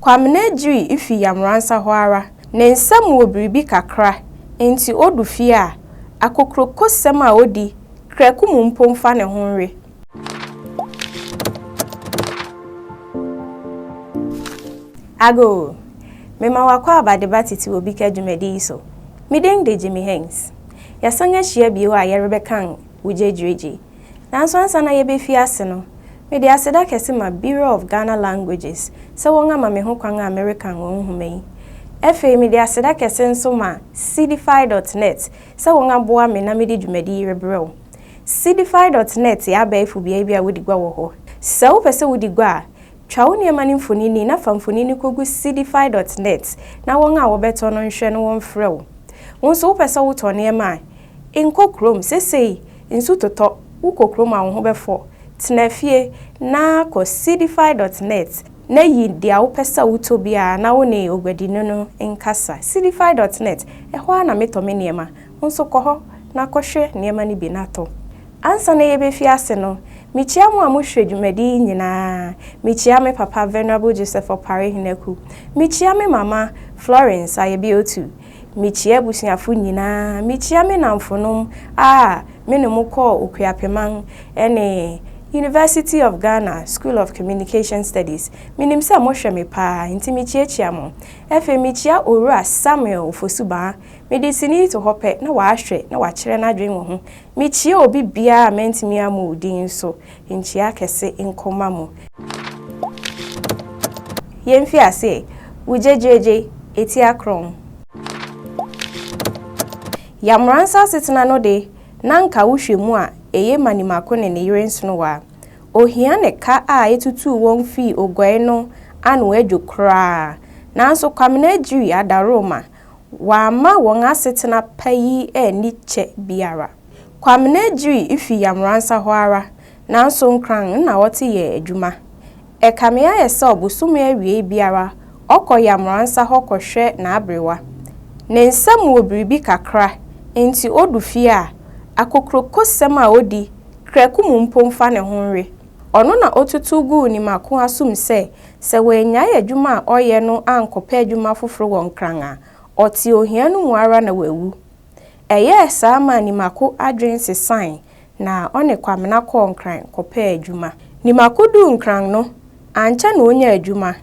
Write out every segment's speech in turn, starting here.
Kwamena Adjiri fi Yamoransa hɔ ara. Ne nsam wɔ biribi kakra nti odu fie a, akokurokosɛm a odi, kraku mu mpo mfa ne ho nwe. Agoo! Mema w'akwaaba de ba tete wɔ Bika dwumadi yi so. Me din de Jimmy Haynes. Yɛasan ahyia bio a yɛrebɛkan wo gyegyiregyi. Nanso ansa na yɛbɛfi ase no, mede aseda kɛse ma Bureau of Ghana Languages sɛ wɔn ama me ho kwan a merekan wɔn nhoma yi. Afei mede aseda kɛse nso ma Seedify dot net sɛ wɔn aboa me na mede dwumadi yi rebrɛ wo. Seedify dot net yɛ abɛɛfo beae bi a wodi gua wɔ hɔ. Sɛ wopɛ sɛ wodi gua a, twa wo nneɛma no mfonini na fa mfonini kɔgu Seedify dot net na wɔn a wɔbɛtɔ no nhwɛ na wɔmfrɛ wo. Wo nso wopɛ sɛ wotɔ nneɛma a, Nkɔ kurom sesei, nsu totɔ, wokɔ kurom a wo ho bɛfɔ. Tena fie na kɔ seedify dot net na yi dea wopɛ sɛ wotɔ biara na wo ne oguadini no nkasa. Seedify dot net, ɛhɔ ara na metɔ me nneɛma. Wo nso kɔ hɔ na kɔhwɛ nneɛma no bi na tɔ. Ansa na yɛbɛfi ase no, mekyia mo a mohwɛ dwumadi yi nyinaa. Mekyia me papa Venerable Joseph Opare Henaku. Mekyia me mama Florence Ayebiotu. Mikyia abusuafo nyinaa. Mikyia me nnamfonom a me ne mo kɔɔ Okuapeman ne University of Ghana School of Communication Studies. Minim sɛ mohwɛ me paa, nti mikyiakyia mo. Afei mikyia Owura Samuel Ofosu-Baah. Mede sini yi to hɔ pɛ na wahwɛ na wakyerɛ n'adwene wɔ ho. Mikyia obi biara a mantumi ammɔ wo din nso. Nkyia kɛse nkɔma mo. Yɛmfi ase ɛ. Wo gyegyeegye, etia korɔn. Yamoransa asetena no de, na anka wohwɛ mu a, eye ma Nimako ne ne yere nsonowa. Ohia ne ka a etutuu wɔn fii oguae no ano adwo koraa. Nanso Kwamena Adjiri adaworoma, wamma wɔn asetena pa yi anni kyɛ biara. Kwamena Adjiri fi Yamoransa hɔ ara, nanso Nkran na ɔte yɛ adwuma. Ɛkame ayɛ sɛ ɔbosome awiei biara ɔkɔ Yamoransa hɔ kɔhwɛ n'aberewa. Ne nsam wɔ biribi kakra nti odu fie a, akokurokosɛm a odi, kraku mu mpo mfa ne ho nwe. Ɔno na otutu guu Nimako asom sɛ, sɛ wannyae adwuma a ɔyɛ no ankɔpɛ adwuma foforo wɔ Nkran a, ɔte ohia no mu ara na wawu. Ɛyɛɛ saa maa Nimako adwene sesae na ɔne Kwamena kɔɔ Nkran kɔpɛɛ adwuma. Nimako duu Nkran no, ankyɛ na onyaa adwuma,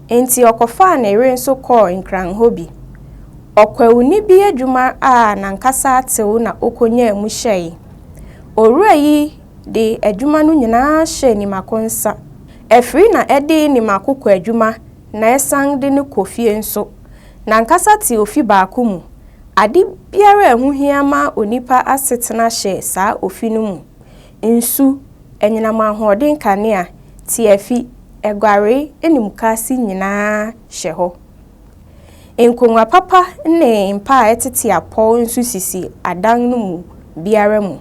enti ɔkɔfaa ne yere nso kɔɔ Nkran hɔ bi. Ɔkwawuni bi adwuma a n'ankasa atew na okonyaa mu hyɛe. Owura yi de adwuma no nyinaa hyɛɛ Nimako nsa. Afiri na ɛde Nimako kɔ adwuma na ɛsan de no kɔ fie nso. N'ankasa te ofi baako mu. Ade biara a ɛho hia ma onipa asetena hyɛ saa ofi no mu, nsu, anyinam ahoɔden kanea, tiafi, aguaree ne mukaase nyinaa hyɛ hɔ. Nkongua papa ne mpa a ɛtete apɔw nso sisi adan no mu biara mu.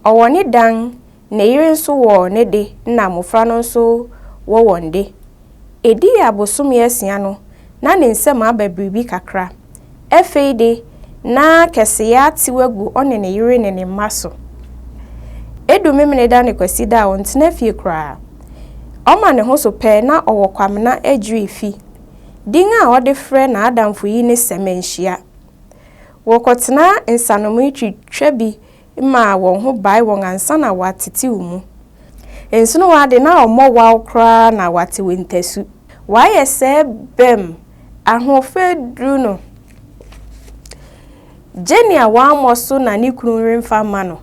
Ɔwɔ ne dan, ne yere nso wɔ ne de na mmofra no nso wɔ wɔn de. Edii abosome asia no, na ne nsam aba biribi kakra. Afei de, na kɛseyɛ atew agu ɔne ne yere ne ne mma so. Edu Memeneda ne Kwasida a, ɔntena fie koraa. Ɔma ne ho so pɛ na ɔwɔ Kwamena Adjiri fi. Din a ɔde frɛ n'adamfo yi ne Sɛmɛnhyia. Wɔkɔtena nsanomee twitwa bi maa wɔn ho bae wɔn ansa na wɔatetew mu. Nsonowa de, na ɔmmɔ waw koraa na watew ntasu. Wayɛ sɛɛ bɛm, ahoɔfɛ duru no. Jenny a wammɔ so na ne kunu remfa mma no.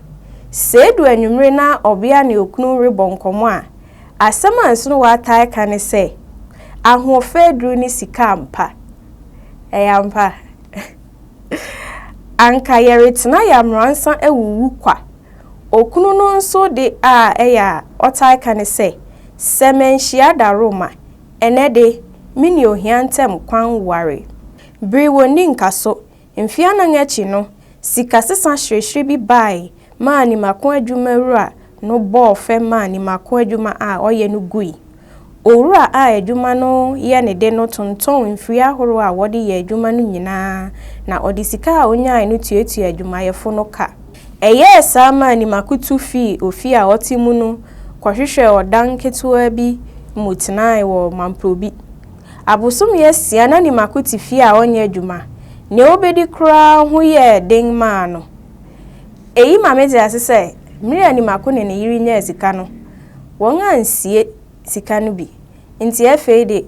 Sɛ edu anwummere na ɔbea ne okunu rebɔ nkɔmmɔ a, asɛm a nsonowa taa ka ne sɛ, Ahoɔfɛ duru ne sika ampa. Ɛyɛ ampa? Anka yɛretena yɛamoransa awuwu kwa. Okunu no nso de a ɛyɛ a ɔtaa ka ne sɛ, Sɛ manhyia Daroma, ɛnnɛ de, me ne ohia ntam kwan ware. Bere wɔnni nkaso, mfe anan akyi no, sika sesa hyerehyere bi bae maa Nimako adwumawura no bɔɔ fɛ maa Nimako adwuma a ɔyɛ no gui. Owura a adwuma no yɛ ne de no tontɔn mfiri ahorow a wɔde yɛ adwuma no nyinaa na ɔde sika a onyae no tuatua adwumayɛfo no ka. Ɛyɛɛ saa maa Nimako tu fii ofie a ɔte mu no kɔhwehwɛɛ ɔdan ketewaa bi mu tenae wɔ Mamprobi. Abosome asia na Nimako te fie a ɔnyɛ adwuma. Nea obedi koraa ho yɛɛ den maa no. Eyi ma mete ase sɛ, mmere a Nimako ne ne yere nyaa sika no, wɔansie sika no bi. Enti afei de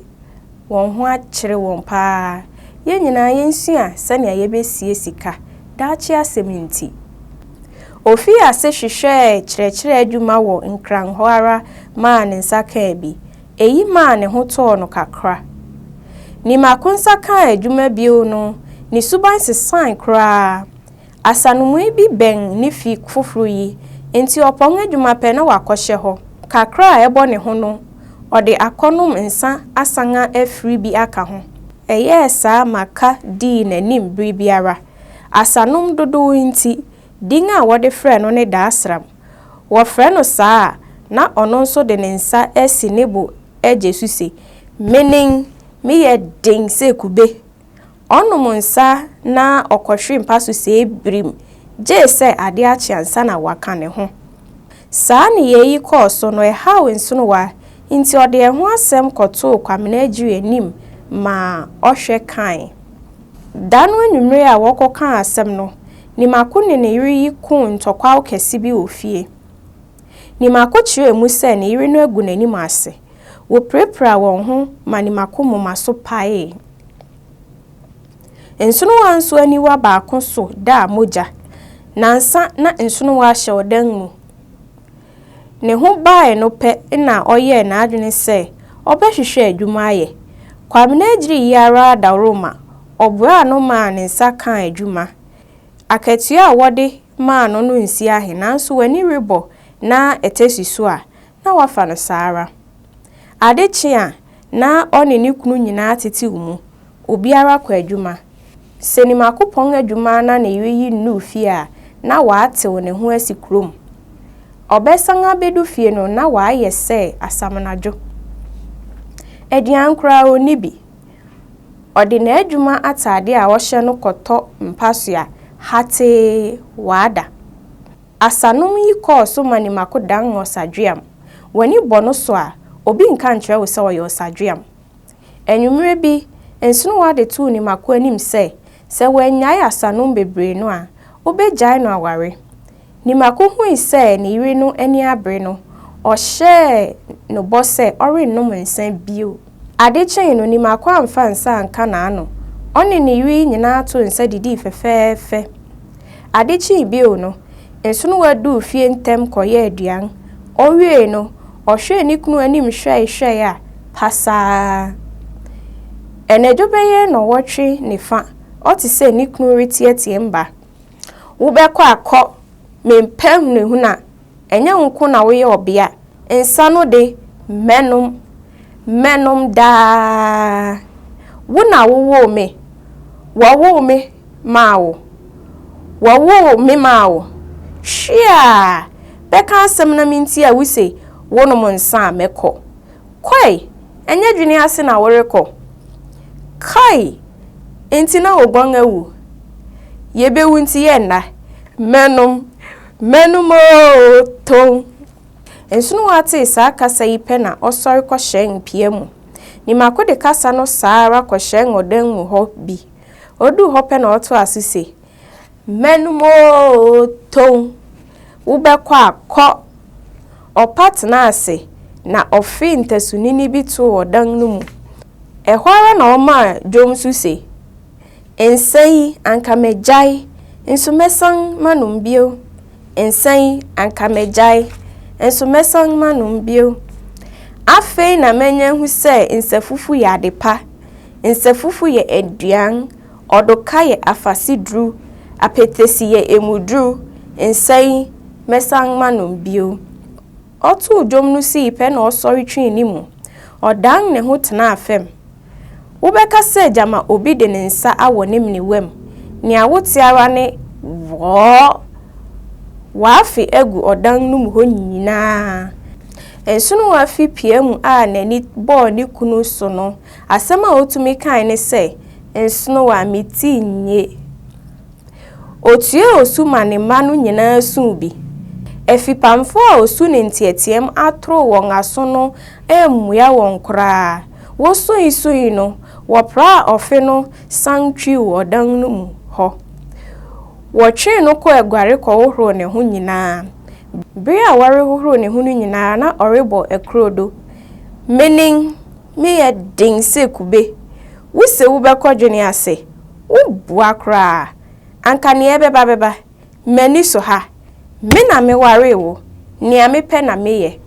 wɔn ho akyere wɔn paa. Yɛn nyinaa yensua sɛnea yebesie sika, daakye asɛm nti. Ofii ase hwehwɛɛ kyerɛkyerɛ adwuma wɔ Nkran hɔ ara maa ne nsa kaa bi. Eyi maa ne ho tɔɔ no kakra. Nimako nsa kaa adwuma bio no, ne suban sesae koraa. Asanomui bi bɛn ne fi foforo yi, enti ɔpɔn adwuma pɛ na wakɔhyɛ hɔ. Kakra a ɛbɔ ne ho no, ɔde akɔnom nsa asan afiri bi aka ho. Ɛyɛɛ saa ma ka dii n'anim bere biara. Asanom dodow nti, din a wɔde frɛ no ne Daasram. Wɔfrɛ no saa a, na ɔno nso de ne nsa asi ne bo gye so se, Menen, meyɛ den sɛ kube. Ɔnom nsa na ɔkɔhwe mpa so sɛɛ birim, gye sɛ ade akye ansa na waka ne ho. Saa nneyɛe yi kɔɔ so no, ɛhaw Nsonowa, nti ɔde ɛho asɛm kɔtoo Kwamena Adjiri anim maa ɔhwɛ kae. Da no anwummere a wɔkɔkaa asɛm no, Nimako ne ne yere yi koo ntɔkwaw kɛse bi wɔ fie. Nimako kyerɛɛ mu sɛ ne yere no agu n'anim ase. Wopirapiraa wɔn ho ma Nimako moma so paee. Nsonowa nso aniwa baako so daa mogya. Nnansa na nsonowa hyɛ ɔdan mu. Ne ho bae no pɛ na ɔyɛɛ n'adwene sɛ ɔbɛhwehwɛ adwuma ayɛ. Kwabena Adjiri yi ara dawuroma, ɔboaa no maa ne nsa kaa adwuma. Akatua a wɔde maa no no nsi ahe nanso w'ani rebɔ na ɛtɛ si so a, na wafa no saa ara. Ade kye a, na ɔne ne kunu nyinaa tetew mu, obiara kɔ adwuma. Sɛ Nimako pɔn adwuma na ne yere yi nnuu fie a, na watew ne ho asi kurom. Ɔbɛsan abedu fie no, na wayɛ sɛ asamanadwo. Aduan koraa onni bi. Ɔde n'adwuma atade a ɔhyɛ no kɔtɔ mpasoa hatee, wada. Asanom yi kɔɔ so ma Nimako dan ɔsadweam. W'ani bɔ no so a, obi nka nkyerɛ wo sɛ ɔyɛ ɔsadweam. Anwummere bi, Nsonowa de too Nimako anim sɛ, sɛ wannyae asanom bebree no a, obegyae no aware. Nimako hui sɛ ne yere no ani abere no, ɔhyɛɛ no bɔ sɛ ɔrennom nsã bio. Ade kyee no, Nimako amfa nsa anka n'ano. Ɔne ne yere nyinaa too nsa didii fɛfɛɛfɛ. Ade kyee bio no, Nsonowa duu fie ntɛm kɔyɛɛ aduan. Owiei no, ɔhwɛɛ ne kunu anim hwɛe hwɛe a, pasaa. Anadwo bɛyɛ nnɔnwɔtwe ne fã, ɔte sɛ ne kunu reteɛteɛm ba. Wobɛkɔ a kɔ, mempɛ ahunahuna. Ɛnyɛ wo nko na woyɛ ɔbea. Nsa no de, mɛnom. Mɛnom daa. Wo na wowoo me. Wɔwoo me maa wo. Wɔwoo me maa wo. Tweaa! Bɛka asɛm na mintie a wuse wonom nsa a mɛkɔ. Kɔe! Ɛnyɛ dwene ase na worekɔ. Kai! Enti na oguan awu? Yebewu nti yɛnna. Mɛnom. Mɛnom oo, ton. Nsonowa tee saa kasa yi pɛ na ɔsɔre kɔhyɛn pia mu. Nimako de kasa no saa ara kɔhyɛn ɔdan mu hɔ bi. Oduu hɔ pɛ na ɔtoaa so se, Mɛnom oo, ton. Wobɛkɔ a, kɔ. Ɔpa tenaa ase, na ɔfee ntasunini bi too ɔdan no mu. Ɛhɔ ara na ɔmaa dwom so se, Nsa yi, anka magyae, nso mɛsan manom bio. Nsa yi, anka magyae, nso mɛsan manom bio. Afei na manya ahu sɛ nsafufu yɛ ade pa. Nsafufu yɛ aduan, ɔdoka yɛ afaseduru, apetesi yɛ emuduru. Nsa yi, mɛsan manom bio. Ɔtoo dwom no sii pɛ na ɔsɔre twee ne mu. Ɔdan ne ho tenaa fam. Wobɛka sɛ gyama obi de ne nsa awɔ ne menewam. Nea wote ara ne wɔɔ! Wɔafe agu ɔdan no mu hɔ nyinaa. Nsonowa fi pia mu a n'ani bɔɔ ne kunu so no, asɛm a otumi kae ne sɛ, Nsonowa, me ti nnye. Otuaa osu ma ne mma no nyinaa suu bi. Afipamfo a osu ne nteɛteɛm atoro wɔn aso no ammua wɔn koraa. Wosui sui no, wɔpraa ɔfe no san twiw ɔdan no mu hɔ. Wɔtwee no kɔɔ aguare kɔhohoroo ne ho nyinaa. Bere a wɔrehohoro ne ho no nyinaa na ɔrebɔ akurodo. Menin, meyɛ den sɛ kube. Wuse wobɛkɔ dwene ase? Wobua koraa. Anka nea ɛbɛba bɛba. M'ani so ha. Me na mewaree wo. Nea mepɛ na meyɛ.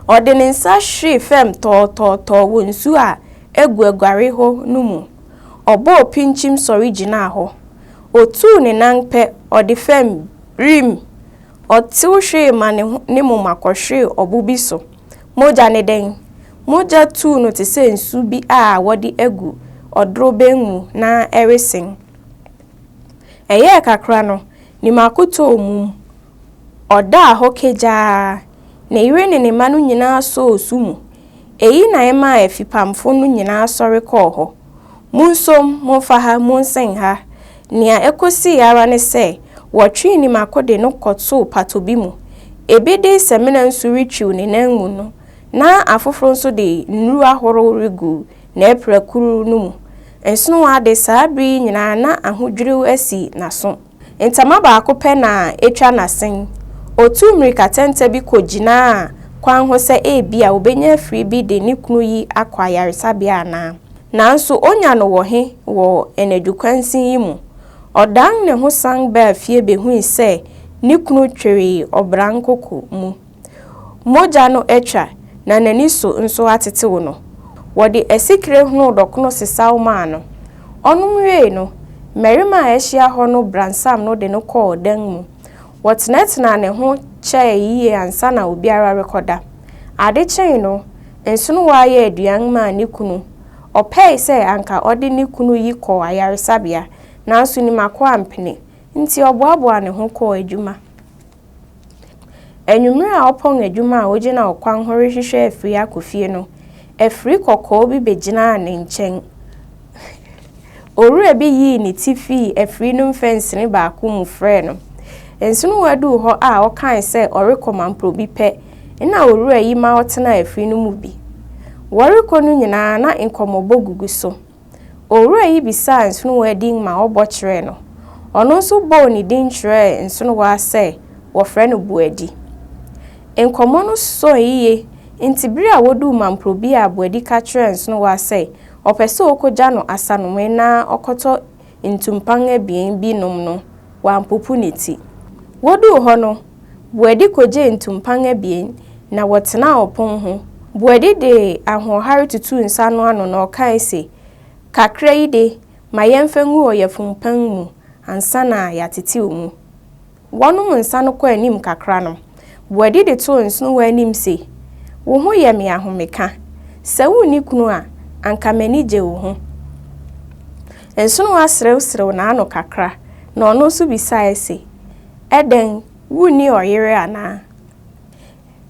Ɔde ne nsa hwee fam tɔɔtɔɔtɔɔ wɔ nsu a agu aguare hɔ no mu. Ɔbɔɔ pinkyim sɔre gyinaa hɔ. Otuu ne nan pɛ, ɔde fam birim. Ɔtew hwee ma ne ho ne moma kɔhwee ɔbo bi so. Mogya ne dɛn? Mogya tuu no te sɛ nsu bi a wɔde agu ɔdorobɛn mu na ɛresen. Ɛyɛɛ kakra no, Nimako tɔɔ mum. Ɔdaa hɔ kagyaa. Ne yere ne ne mma no nyinaa sɔɔ su mu. Eyi na ɛmaa afipamfo no nyinaa sɔre kɔɔ hɔ. Munsom, momfa ha, monsen ha. Nea ekosii ara ne sɛ, wɔtwee Nimako de no kɔtoo pato bi mu. Ebi de samina nsu retwiw ne nan mu no, na afoforo nso de nnuru ahorow regu n'apirakuru no mu. Nsonoa de, saa bere yi nyinaa na ahodwiriw asi n'aso. Ntama baako pɛ na etwa n'asen. Otuu mmirikatɛntɛ bi kogyinaa kwan ho sɛ ebia obenya afiri bi de ne kunu yi akɔ ayaresabea anaa. Nanso onya no wɔ he wɔ anadwo kwansin yi mu? Ɔdan ne ho san baa fie behui sɛ ne kunu twere ɔbran koko mu. Mogya no atwa, na n'ani so nso atetew no. Wɔde asikre honoo dɔkono sesaw maa no. Ɔnom wiei no, mmarima a ahyia hɔ no bransam no de no kɔɔ ɔdan mu. Wɔtenatenaa ne ho kyɛe yiye ansa na obiara rekɔda. Ade kyee no, nsonowa yɛɛ aduan maa ne kunu. Ɔpɛe sɛ anka ɔde ne kunu yi kɔ ayaresabea, nanso Nimako ampene, nti ɔboaboaa ne ho kɔɔ adwuma. Anwummere a ɔpɔn adwuma a ogyina ɔkwan ho rehwehwɛ afiri akɔ fie no, afiri kɔkɔɔ bi begyinaa ne nkyɛn. Owura bi yii ne ti fii afiri no mfɛnsere baako mu frɛɛ no. Nsonowa duu hɔ a ɔkae sɛ ɔrekɔ Mamprobi pɛ na owura yi ma ɔtenaa afiri no mu bi. Wɔrekɔ no nyinaa na nkɔmmɔbɔ gugu so. Owura yi bisaa nsonowa din ma ɔbɔ kyerɛɛ no. Ɔno nso bɔɔ ne din kyerɛɛ nsonowa sɛ wɔfrɛ no Boadi. Nkɔmmɔ no sɔe yiye nti bere a woduu Mamprobi a Boadi ka kyerɛɛ nsonowa sɛ ɔpɛ sɛ okogya no asanomee na ɔkɔtɔ ntumpan abien bi nom no, wampopo ne ti. Woduu hɔ no, Boadi kogyee ntumpan abien, na wɔtenaa ɔpon ho. Boadi de ahoɔhare tutuu nsa no ano na ɔkae se, Kakra yi de, ma yɛmfa ngu ɔyafunpan mu ansa na yɛatetew mu. Wɔnom nsa no kɔɔ anim kakra no, Boadi de too nsonowa anim se, Wo ho yɛ me ahomeka. Sɛ wunni kunu a, anka m'ani gye wo ho. Nsonowa serewserew n'ano kakra, na ɔno nso bisae se, Ɛdɛn, wunni ɔyere anaa?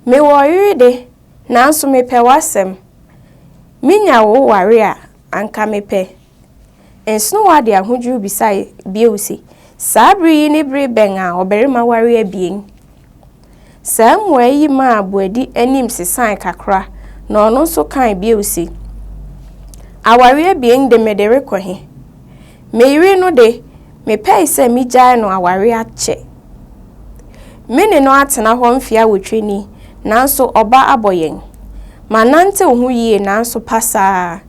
Mewɔ ɔyere de, nanso mepɛ w'asɛm. Minya wo ware a, anka mepɛ. Nsonowa de ahodwiriw bisae bio se, Saa bere yi ne bere bɛn a ɔbarima ware abien? Saa mmuae yi maa Boadi anim sesae kakra, na ɔno nso kae bio se, Aware abien de mede rekɔ he? Me yere no de, mepɛe sɛ migyae no aware akyɛ. Me ne no atena hɔ mfe awotwe ni, nanso ɔba abɔ yɛn. Manantew ho yie nanso pasaa.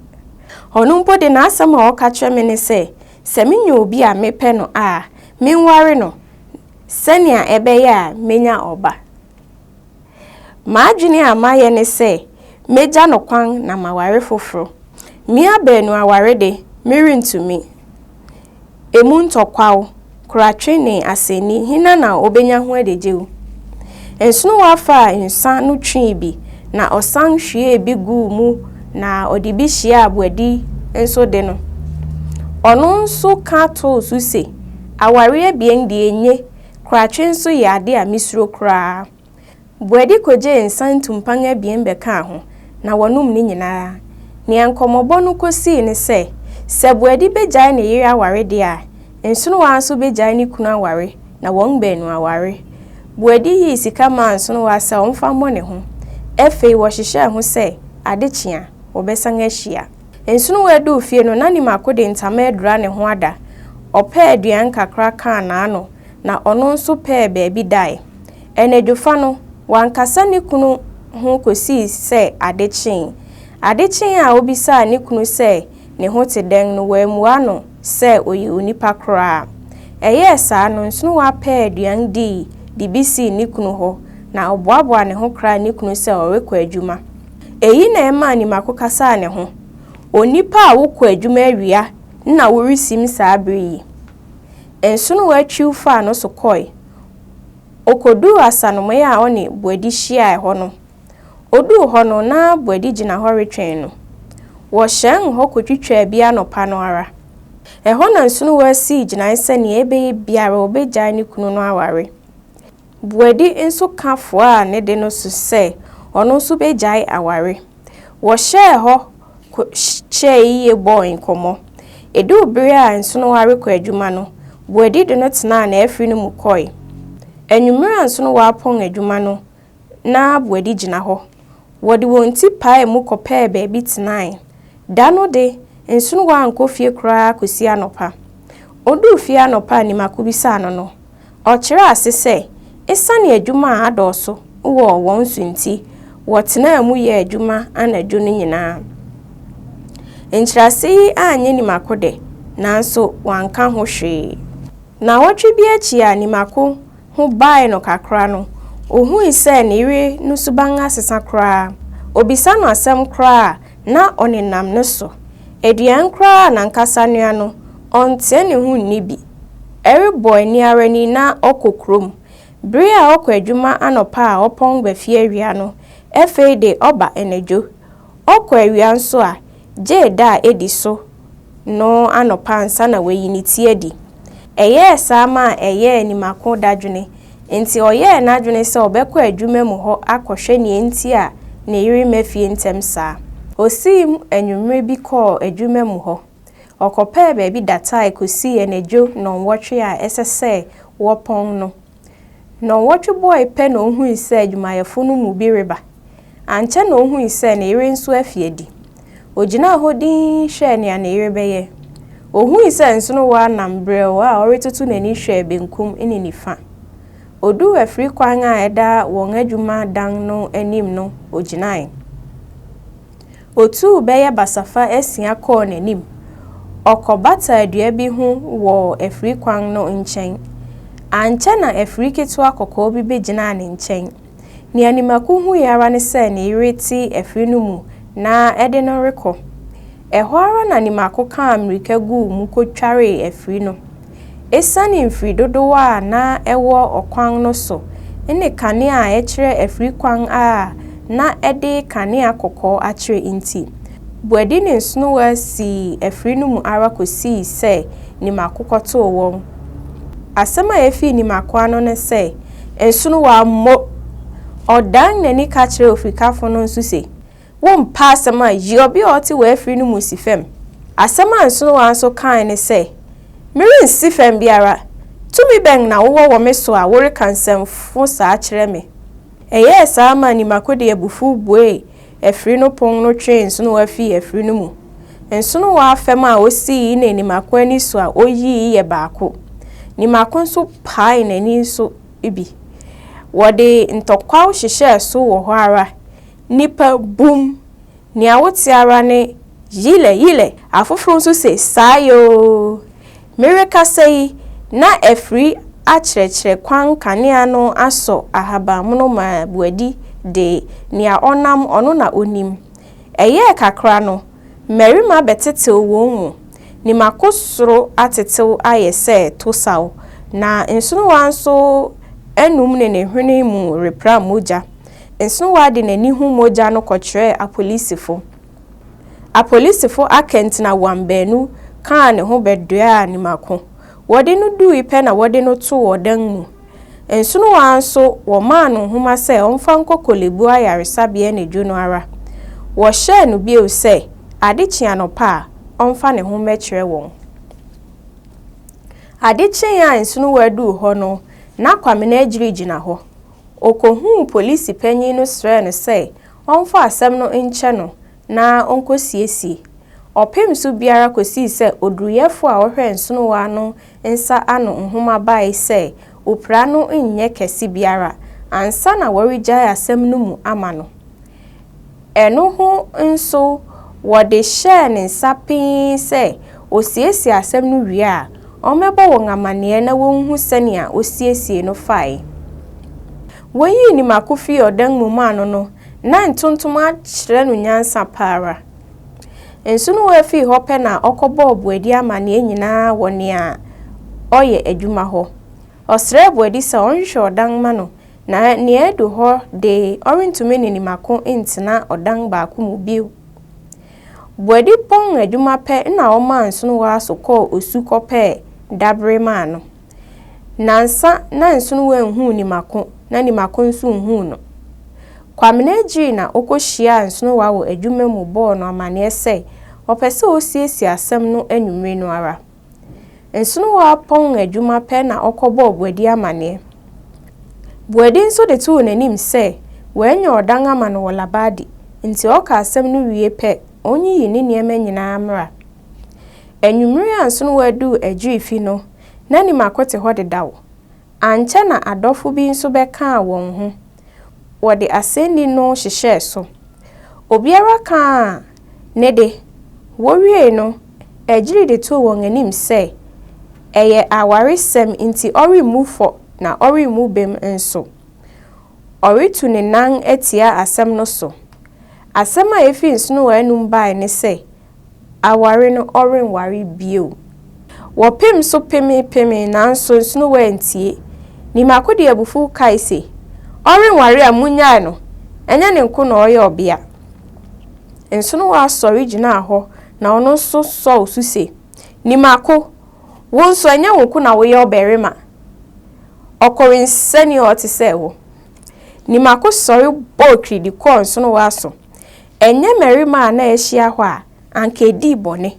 Ɔno mpo de n'asɛm a ɔka kyerɛ me ne sɛ, sɛ minya obi a mepɛ no a, menware no sɛnea ɛbɛyɛ a menya ɔba. M'adwene a mayɛ ne sɛ megya no kwan na maware foforo. Mmea baanu aware de, merentumi. Emu ntɔkwaw, koratwe ne asɛnni, hena na obenya ho adagyew? Nsonowa faa nsã no twee bi, na ɔsan hwiee bi guu mu na ɔde bi hyiaa Boadi nso de no. Ɔno nso ka too so se, Aware abien de enye, koratwe nso yɛ ade a misuro koraa. Boadi kogyee nsa ntumpan abien bɛkaa ho, na wɔnom ne nyinaa. Nea nkɔmmɔbɔ no kosii ne sɛ, sɛ Boadi begyae ne yere aware de a, Nsonowa nso begyae ne kunu aware na wɔn baanu aware. Boadi yii sika maa Nsonowa sɛ ɔmfa mmɔ ne ho. Afei wɔhyehyɛɛ ho sɛ ade kye a, wɔbɛsan ahyia. Nsonowa duu fie no, na Nimako de ntama adura ne ho ada. Ɔpɛɛ aduan kakra kaa n'ano, na ɔno nso pɛɛ baabi dae. Anadwofa no, wankasa ne kunu ho kosii sɛ ade kyee. Ade kyee a obisaa ne kunu sɛ ne ho te dɛn no, wammua no sɛ ɔyɛ onipa koraa. Ɛyɛɛ saa no, Nsonowa pɛɛ aduan dii de bi sii ne kunu hɔ, na ɔboaboaa ne ho kraa ne kunu sɛ ɔrekɔ adwuma. Eyi na ɛmaa Nimako kasaa ne ho, Onipa a wokɔ adwuma awia na woresim saa bere yi. Nsonowa twiw faa no so kɔe. Okoduu asanomoe a ɔne Boadi hyiae hɔ no. Oduu hɔ no, na Boadi gyina hɔ retwɛn no. Wɔhyɛn hɔ kotwitwaa bi anɔpa no ara. Ɛhɔ na Nsonowa sii gyinae sɛ nea ɛbɛyɛ biara obegyae ne kunu no aware. Boadi nso ka foaa ne de no so sɛ ɔno nso begyae aware. Wɔhyɛɛ hɔ kyɛe yiye bɔɔ nkɔmmɔ. Eduu bere a Nsonowa rekɔ adwuma no, Boadi de no tenaa n'afiri no mu kɔe. Anwummere a Nsonowa apɔn adwuma no, na Boadi gyina hɔ. Wɔde wɔn ti paee mu kɔpɛɛ baabi tenae. Da no de, Nsonowa ankɔ fie koraa kosi anɔpa. Oduu fie anɔpa a Nimako bisaa no no, Ɔkyerɛɛ ase sɛ, esiane adwuma a adɔɔso wɔ wɔn so nti, wɔtenaa mu yɛɛ adwuma anadwo no nyinaa. Nkyerɛase yi anyɛ Nimako dɛ, nanso wanka ho hwee. Nnawɔtwe bi akyi a Nimako ho bae no kakra no, ohui sɛ ne yere no suban asesa koraa. Obisa no asɛm koraa a, na ɔnenam ne so. Aduan koraa a n'ankasa noa no, ɔnteɛ ne ho nni bi. Ɛrebɔ ani ara ni na ɔkɔ kurom. Bere a ɔkɔ adwuma anɔpa a ɔpɔn ba fie awia no, afei de ɔba anadwo. Ɔkɔ awia nso a, gye da a edi so no anɔpa ansa na wayi ne ti adi. Ɛyɛɛ saa maa ɛyɛɛ Nimako dadwene, enti ɔyɛɛ n'adwene sɛ ɔbɛkɔ adwuma mu hɔ akɔhwɛ nea enti a ne yere mma fie ntɛm saa. Osiim anwummere bi kɔɔ adwuma mu hɔ. Ɔkɔpɛɛ baabi datae kosii anadwo nnɔnwɔtwe a ɛsɛ sɛ wɔpɔn no. Nnɔnwɔtwe bɔe pɛ na ohui sɛ adwumayɛfo no mu bi reba. Ankyɛ na ohui sɛ ne yere nso afi adi. Ogyinaa hɔ dinn hwɛɛ nea ne yere bɛyɛ. Ohui sɛ nsonowa nam brɛoo a ɔretoto n'ani hwɛɛ benkum ne nifa. Oduu afiri kwan a ɛda wɔn adwuma dan no anim no, ogyinae. Otuu bɛyɛ basafa asia kɔɔ n'anim. Ɔkɔbataa dua bi ho wɔ afiri kwan no nkyɛn. Ankyɛ na afiri ketewa kɔkɔɔ bi begyinaa ne nkyɛn. Nea Nimako hui ara ne sɛ ne yere te afiri no mu na ɛde no rekɔ. Ɛhɔ ara na Nimako kaa mmirika guu mu kotwaree afiri no. Esiane mfiri dodow a na ɛwɔ ɔkwan no so ne kanea a ɛkyerɛ afiri kwan a na ɛde kanea kɔkɔɔ akyerɛ nti, Boadi ne Nsonowa sii afiri no mu ara kosii sɛ Nimako kɔtoo wɔn. Asɛm a efii Nimako ano ne sɛ, Nsonowa mmɔ! Ɔdan n'ani ka kyerɛɛ ofirikafo no nso se, Wompɛ asɛm a, yi ɔbea a ɔte w'afiri no mu si fam. Asɛm a nsonowa nso kae ne sɛ, Merensi fam biara! Tumi bɛn na wowɔ wɔ me so a woreka nsɛmfo saa kyerɛ me? Ɛyɛɛ saa maa Nimako de abufuw buee afiri no pon no twee nsonowa fii afiri no mu. Nsonowa fam a osii ne Nimako ani so a oyii yɛ baako. Nimako nso paee n'ani so bi. Wɔde ntɔkwaw hyehyɛɛ so wɔ hɔ ara. Nnipa bum. Nea wote ara ne, Yilɛ, yilɛ! Afoforo nso se, Saa yoo! Merekasa yi, na afiri akyerɛkyerɛ kwan kanea no asɔ ahabammono ma Boadi de, nea ɔnam, ɔno na onim. Ɛyɛɛ kakra no, mmarima bɛtetew wɔn mu. Nimako soro atetew ayɛ sɛ tosaw, na nsonowa nso anom ne ne hwene mu repra mogya. Nsonowa de n'ani hu mogya no kɔkyerɛɛ apolisifo. Apolisifo akɛntenawam baanu kaa ne ho bɛduaa Nimako. Wɔde no dui pɛ na wɔde no too ɔdan mu. Nsonowa nso, wɔmaa no nhoma sɛ ɔmfa nkɔ Korle Bu ayaresabea anadwo no ara. Wɔhyɛɛ no bio sɛ ade kye anɔpa a, ɔmfa ne ho mmɛkyerɛ wɔn. Ade kyee a Nsonowa duu hɔ no, na Kwamena Agyiri gyina hɔ. Okohuu polisi panyin no srɛɛ no sɛ ɔmfa asɛm no nkyɛ no na onkosiesie. Ɔpem so biara kosii sɛ oduruyɛfo a ɔhwɛ nsonowa no nsa ano nhoma bae sɛ opira no nyɛ kɛse biara ansa na wɔregyae asɛm no mu ama no. Ɛno ho nso wɔde hyɛɛ ne nsa pee sɛ osiesie asɛm no wie a, ɔmmɛbɔ wɔn amanneɛ na wonhu sɛnea osiesie no fae. Woyii Nimako fii ɔdan mu maa no no, na ntontom akyerɛ no nyansa pa ara. Nsonowa fii hɔ pɛ na ɔkɔbɔɔ Boadi amanneɛ nyinaa wɔ nea ɔyɛ adwuma hɔ. Ɔsrɛɛ Boadi sɛ ɔnhwehwɛ ɔdan mma no na nea adu hɔ de ɔrentumi ne Nimako ntena ɔdan baako mu bio. Boadi pɔn adwuma pɛ na ɔmaa Nsonowa so kɔɔ Osu kɔpɛɛ dabere maa no. Nnansa na Nsonowa nhuu Nimako na Nimako nso nhuu no. Kwamena Adjiri na okohyiaa Nsonowa wɔ adwuma mu bɔɔ no amanneɛ sɛ ɔpɛ sɛ osiesie asɛm no anwummere no ara. Nsonowa pɔn adwuma pɛ na ɔkɔbɔɔ Boadi amanneɛ. Boadi nso de too n'anim sɛ wanya ɔdan ama no wɔ Labadi nti ɔka asɛm no wie pɛ onyiyi ne nneɛma nyinaa mmra. Anwummere a Nsonowa duu Adjiri fi no, na Nimako te hɔ dedaw. Ankyɛ na adɔfo bi nso bɛkaa wɔn ho. Wɔde asɛnni no hyehyɛɛ so. Obiara kaa ne de. Wowiei no, Adjiri de too wɔn anim sɛ ɛyɛ awaresɛm nti ɔremmu fɔ na ɔremmu bem nso. Ɔretu ne nan atia asɛm no so. Asɛm a efi Nsonowa anum bae ne sɛ aware no ɔrenware bio. Wɔpem so pemee-pemee nanso Nsonowa antie. Nimako de abufuw kae se, Ɔrenware a munnyae no, ɛnyɛ ne nko na ɔyɛ ɔbea. Nsonowa sɔre gyinaa hɔ na ɔno nso sɔw so se, Nimako, wo nso ɛnyɛ wo nko na woyɛ ɔbarima. Ɔkɔwensani a ɔte sɛ wo. Nimako sɔre bɔɔ kiridi kɔɔ Nsonowa so. Ɛnyɛ mmarima a na ahyia hɔ a, anka edii bɔne.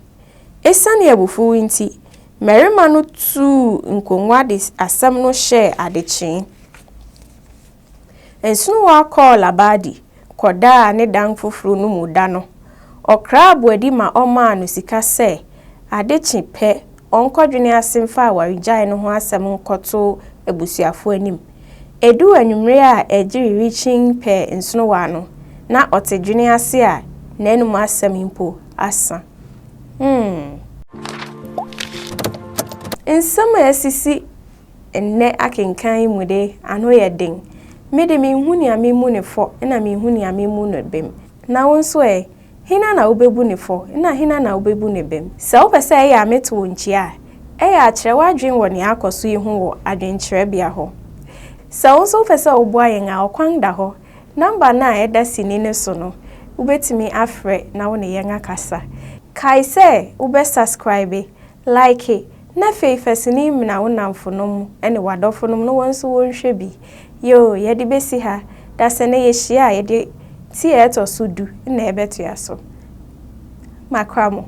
Esiane abufuw nti, mmarima no tuu nkongua de asɛm no hyɛɛ adekyee. Nsonowa kɔɔ Labadi kɔdaa ne dan foforo no mu da no. Ɔkraa Boadi ma ɔmaa no sika sɛ ade kye pɛ ɔnkɔdwene ase mfa awaregyae no ho asɛm nkɔto abusuafo anim. Eduu anwummere a Agyiri rekyin pɛɛ nsonowa no, na ɔte dwene ase a n'anom asɛm mpo asa. Hmm. Nsɛm a asisi nnɛ akenkan yi mu de, ano yɛ den. Me de, minhu nea mimmu no fɔ na minhu nea mimmu no bem. Na wo nso ɛ? Hena na wubebu no fɔ, na hena na wubebu no bem? Sɛ wopɛ sɛ ɛyɛ a meto wo nkyia a, ɛyɛ a kyerɛ w'adwene wɔ nea akɔ so yi ho wɔ adwenkyerɛbea hɔ. Sɛ wo nso wopɛ sɛ woboa yɛn a, ɔkwan da hɔ. Nɔmba no a ɛda sini no so no, wubetumi afrɛ na wo ne yɛn akasa. Kae sɛ wobɛsaskraibe, like, na afei fa sini yi mena wo nnamfonom ne w'adɔfonom na wɔn nso wɔnhwɛ bi. Yoo, yɛde besi ha. Da sɛ nnɛ yɛhyia a, yɛde ti a ɛtɔ so du na ɛbɛtoa so. Makra mo.